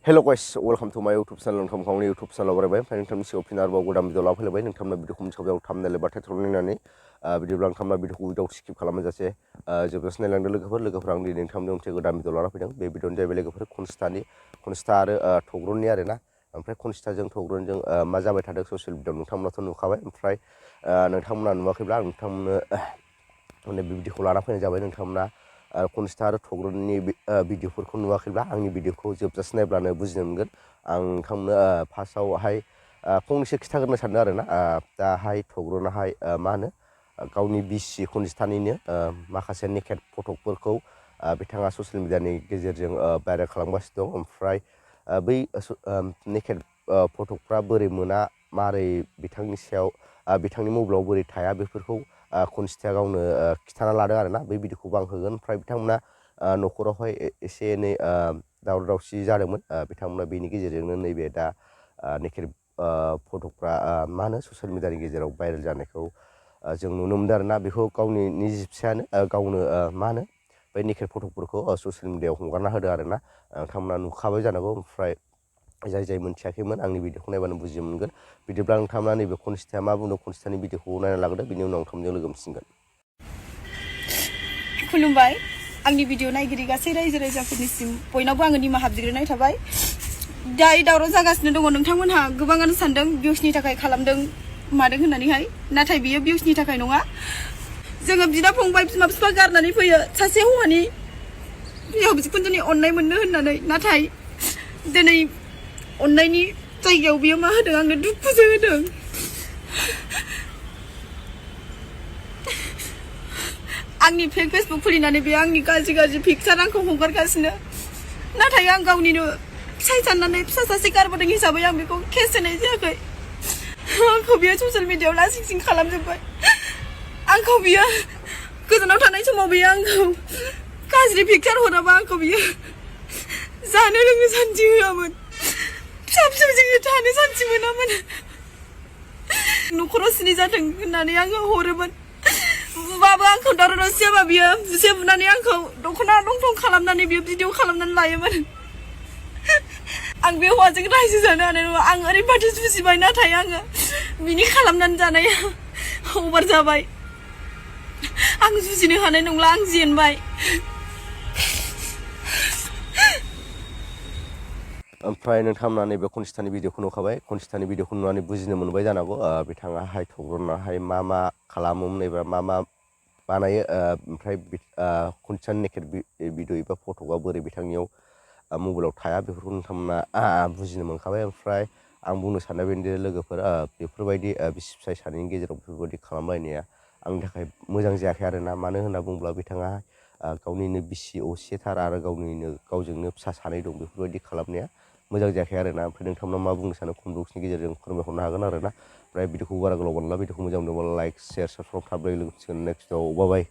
Hello guys, welcome to my YouTube channel. नोंथांनि YouTube channel बारायबाय ओमफ्राय नोंथांनि सिगाङाव फिन आरोबाव गोदान भिडिअ लाफैलायबाय नोंथांनो भिडिअखौ मोनसेयाव थामनेल एबा टाइटेल नायनानै बिदिब्ला नोंथांना भिडिअखौ उइदाउट स्किप खालामाजासे जोबजासे नायलांदो लोगोफोर आं दिनै नोंथांनो मोनसे गोदान भिडिअ लाना फैदों बे भिडिअनि जाहैबाय लोगोफोर खनजिता आरो थग्रननि आरोना ओमफ्राय खनजिताजों थग्रनजों मा जाबाय थादों ससियेल मिडियाआव नोंथांमोनाथ' नुखाबाय ओमफ्राय नोंथांमोना नुवाखैब्ला आं नोंथांमोननो बे भिडिअखौ लाना फैनाय जाबाय नोंथांमोना खनजिता आरो थग्रननि भिडिअफोरखौ नुवाखैब्ला आंनि भिडिअखौ जोबजासे नायब्लानो बुजिनो मोनगोन आं नोंथांमोननो फार्स्टआवहाय फंनैसो खिथाग्रोनो सानदों आरोना दाहाय थग्रनाहाय मा होनो गावनि बिसि खनजितानिनो माखासे नेकेट फटकफोरखौ बिथाङा ससियेल मिडियानि गेजेरजों भाइरेल खालामगासिनो दं ओमफ्राय बै नेकेट फटकफ्रा बोरै मोना मारै बिथांनि सायाव बिथांनि मबाइलाव बोरै थाया बेफोरखौ खनजिताया गावनो खिथाना लादों आरोना बै भिडिअखौबो आं होगोन ओमफ्राय बिथांमोना न'खरावहाय एसे एनै दावराव दावसि जादोंमोन बिथांमोना बेनि गेजेरजोंनो नैबे दा नेकेट फटकफ्रा मा होनो ससियेल मिडियानि गेजेराव भाइरेल जानायखौ जों नुनो मोनदों आरोना बेखौ गावनि निजि फिसायानो गावनो मा होनो बै नेकेट फटकफोरखौ ससियेल मिडियाआव हगारना होदों आरोना नोंथांमोना नुखाबाय जानांगौ ओमफ्राय जाय मोनथियाखैमोन आंनि भिडिअखौ नायबानो बुजि मोनगोन बिदिब्ला नोंथांमोना नैबे खनजिताया मा बुंदों खनजितानि भिडिअखौ नायना लाग्रोदो बिनि उनाव नोंथांमोनजों लोगो मोनसिगोन। खुलुमबाय आंनि भिडिअ नायगिरि गासै रायजो राजाफोरनिसिम बयनावबो आङो निमाहा बिग्रोनाय थाबाय दायो दावराव जागासिनो दङ नोंथांमोनहा गोबाङानो सानदों भिउसनि थाखाय खालामदों मादों होननानैहाय नाथाय बियो भिउसनि थाखाय नङा जोङो बिदा फंबाय बिमा बिफा गारनानै फैयो सासे हौवानि बिहाव बिखुनजोनि अननाय मोननो होननानै नाथाय दिनै अननायनि जायगायाव बियो मा होदों आंनो दुखुसो होदों आंनि फेसबुक खुलिनानै बे आंनि गाज्रि पिकचार आंखौ हगारगासिनो नाथाय आं गावनिनो फिसाय साननानै फिसा सासे गारबोदों हिसाबै आं बेखौ केस होनाय जायाखै आंखौ बियो ससियेल मिडियाआव लासिं खालामजोब्बाय आंखौ बियो गोजानाव थानाय समाव बियो आंखौ गाज्रि पिकचार हराबा आंखौ बियो जानो लोंनो सान्थि होआमोन फिसा जोङो थानो सान्थि मोनामोन न'खराव सिनि जाथों होननानै आङो हरोमोन बुबाबो आंखौ दावराव दावसि जाबा बियो बुसे बुनानै आंखौ दख'ना दंथं खालामनानै बियो भिडिअ खालामनानै लायोमोन आं बे हौवाजों रायजो जानो हानाय नङा आं ओरैबादि जुजिबाय नाथाय आङो बिनि खालामनानै जानाया अभार जाबाय आं जुजिनो हानाय नंला आं जेनबाय ओमफ्राय नोंथांमोना नैबे खनजितानि भिडिअखौ नुखाबाय खनजितानि भिडिअखौ नुनानै बुजिनो मोनबाय जानांगौ बिथाङाहाय थग्रनाहाय मा खालामोमोन एबा मा बानायो ओमफ्राय खनजितानि नेकेट भिडिअ एबा फटकआ बोरै बिथांनियाव मबाइलाव थाया बेफोरखौ नोंथांमोना बुजिनो मोनखाबाय ओमफ्राय आं बुंनो साननाय बेनोदि लोगोफोर बेफोरबायदि बिसि फिसाय सानैनि गेजेराव बेफोरबायदि खालामलायनाया आंनि थाखाय मोजां जायाखै आरोना मानो होनना बुङोब्ला बिथाङा गावनिनो बिसि असेथार आरो गावजोंनो फिसा सानै दं बेफोरबायदि खालामनाया मोजां जायाखै आरोना ओमफ्राय नोंथांमोना मा बुंनो सानो कमेन्ट बक्सनि गेजेरजों फोरमायहरनो हागोन आरोना ओमफ्राय भिडिअखौ बारा गोलाव बानायला भिडिअखौ मोजां मोनोब्ला लाइक शेयार साबस्क्राइब थाबैनो लोगो मोनसिगोन नेक्स्टआव बाय।